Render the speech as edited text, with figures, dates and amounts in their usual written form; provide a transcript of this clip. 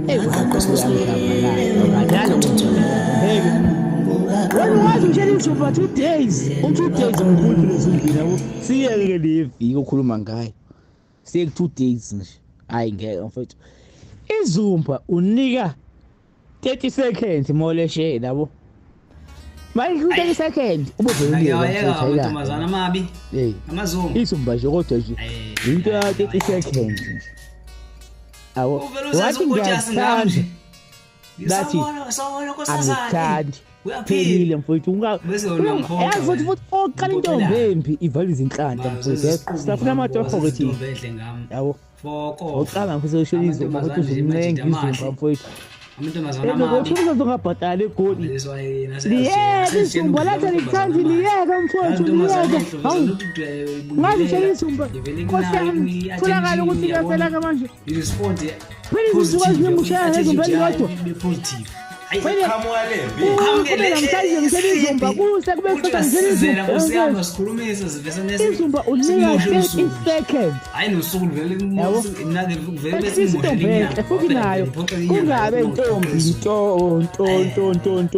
Eyi uyangihamba ngeke. Wena wazi ngishela izumba 2 days, u-2 days mkhulu phela ezumbini, yabo. Siyeke ke le viki okhuluma ngayo. Siye ku 2 days nje. Hayi, ngeke mfethu. Izumba unika 30 seconds moleshe, yabo. Manje ku 30 seconds ubuvele. Ngiyawayeka amantombazana amabi. Hey. Amazumba. Izumba nje kodwa nje into ya 30 seconds nje. Awu, Uvele uzenze wathi ubhotshasi ngami ngiyakuthanda. nje. Bathi, Sawubona, sawubona nkosazane. Angikuthandi. Uyaphila. Phelile mfowethu, unga Bese wena uyangiphoxa yazi futhi wena. futhi oqala intombi embi ivala izinhlanhla mfowethu. Sifuna amatoho ke thina. Intombi enhle ngami. Yabo. Foko. Oqala mfowethu usho izumba futhi uzumnenga izumba mfowethu. Amantombazana Ezokuthi amabi. uzongabhadala egoli. Leso ayena. Liyeke izumba lathi alikuthandi, liyeke mfowethu, liyeke. Hawu. Ngazi ushela izumba. Nkosi yami, tholakala ukuthi kuyafela manje. You respond. Phela izinsuku eziningi ushaya ngezumba elilodwa. Be positive. Qhamuka lembi. Kube namhlanje ngishela izumba, kuse kube kusasa ngishela Sizela nkosi yami, izumba. sikhulumisa sivese Izumba unika 30 seconds. Hayi, nosuku vele. Yabo. Mina vele. At least intombi enhle futhi nayo kungabe intombi nto nto nto nto nto.